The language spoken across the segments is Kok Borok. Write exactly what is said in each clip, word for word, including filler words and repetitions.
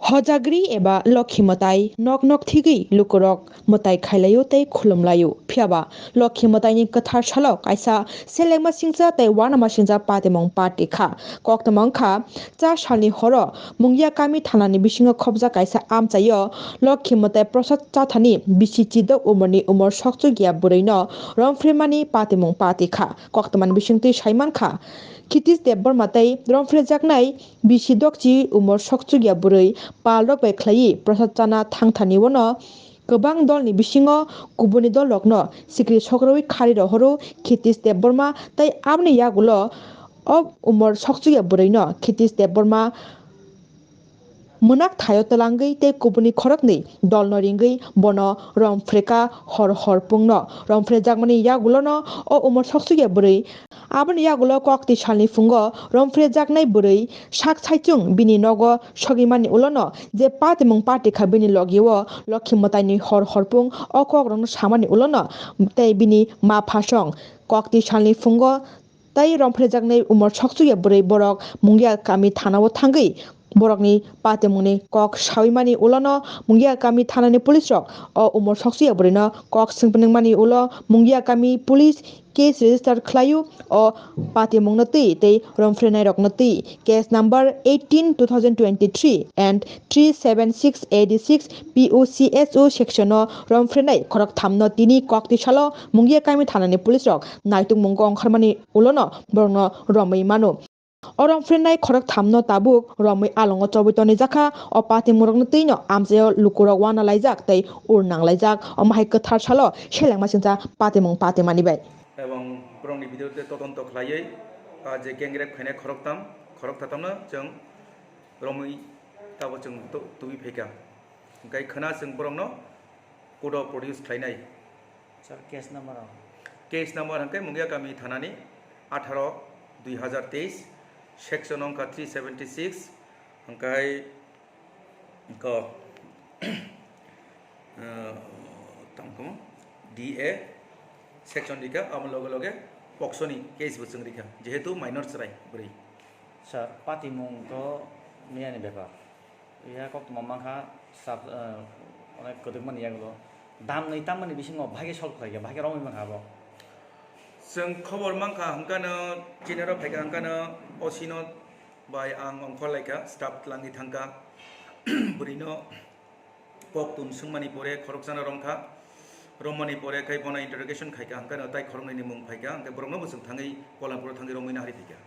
Hojagri eba Lokhi mwtai nok nok thigwi lukurok mwtai khailaio tei khulumlaio. Phiyaba Lokhi mwtaini kwthar salo kaisa selengma singcha tei wanama singcha patimung party kha. Koktwma wngkha cha salni horo Mungia kami thanani bisingo khobjak kaisa amchaio Lokhi mwtai Prasad Chathani bisi chidok umorni umor sokchukya bwrwino romphrimani patimung party kha. Koktwmani bisingtwi saimankha Khitish Debbarma tei romphrejaknai bisi dokchi umor sokchukya bwrwi palrok bai khlaiwi Prasad chana thangthani uano kwbang dolni bisingo kubuni dolrokno sikri sokrawi khari rohoro Khitish Debbarma tei aboni yagulo o umor sokchukya bwrwino Khitish Debbarma mwnak thaio twlangwi tei kubuni khoroknwi dolno ringwi bono romphrekha hor horpungno. Romphrejakmani yagulono o umor sokchukya bwrwi Aboni yagulo kokti salni phungo romphrejaknai bwrwi sak saichung bini nogo sogwimani ulono je patimung party kha bini logio Lokhi mwtaini hor horpung o kokrokno samani ulono tei bini ma phasong kokti salni phungo tei romphrejaknai umor sokchukya bwrwi borok Mungia kami thanao thangwi borokni patimungni kok sawimani ulono Mungia kami thanani police rok o umor sokchukya bwrwino kok swngpnwngmani ulo Mungia kami police case register khlaio o patimungno twi tei romphrenairokno twi. Case number eighteen two thousand twenty-three and three seven six eighty-six P O C S O section o romphrenai khorok thamno tini kokti salo Mungia kami thanani police rok naitungmungo ongkharmani ulono borokno romwi mano. O romphrenai khorok thamno tabuk romwi alongo chobwi tonijakha. O patimungrokno twino amchaio lukurok uana laijak tei ur nang laijak. Omo hai kwthar salo selengma singcha patimung patimani bai. Ebong borokni video tei todonto khlaiwi, ah, je gang rape khainai khoroktham, khoroktham no chwng romwi tabo chwng to-, tubui phaikha. Hwnkhe khwna chwng borokno court o produce khlainai. Sir, case number o? Case number hwnkhe Mungia kami thanani atharo dui hazar teis, section wngkha three seventy six, hwnkhe ko, eh, tamo D A section rikha, amo loge loge poksoni case bo chwng rikha, jehetu minor chwrai bwrwi. Sir, patimung to miyani bepar. Iya koktwma mankha sab, eh, onek kwdwkmani yagulo. Damni tamani bisingo bahai khe solve khlaikha, bahai khe romwi mankha abo. Chwng khobor mankha hwnkhe no chinero phaikha hwnkhe no O C no bai ang ongkhor laikha, staff twlangwi thangkha. Bwrwino koktun swngmani pore khoroksano romkha. Romani pore khai bono interrogation khaikha hwnkhe no tai khoroknwini mung phaikha, hwnkhe borokno bo chwng thangwi Polanpuro thangwi romwi naharwi phaikha.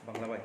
Bangla bai.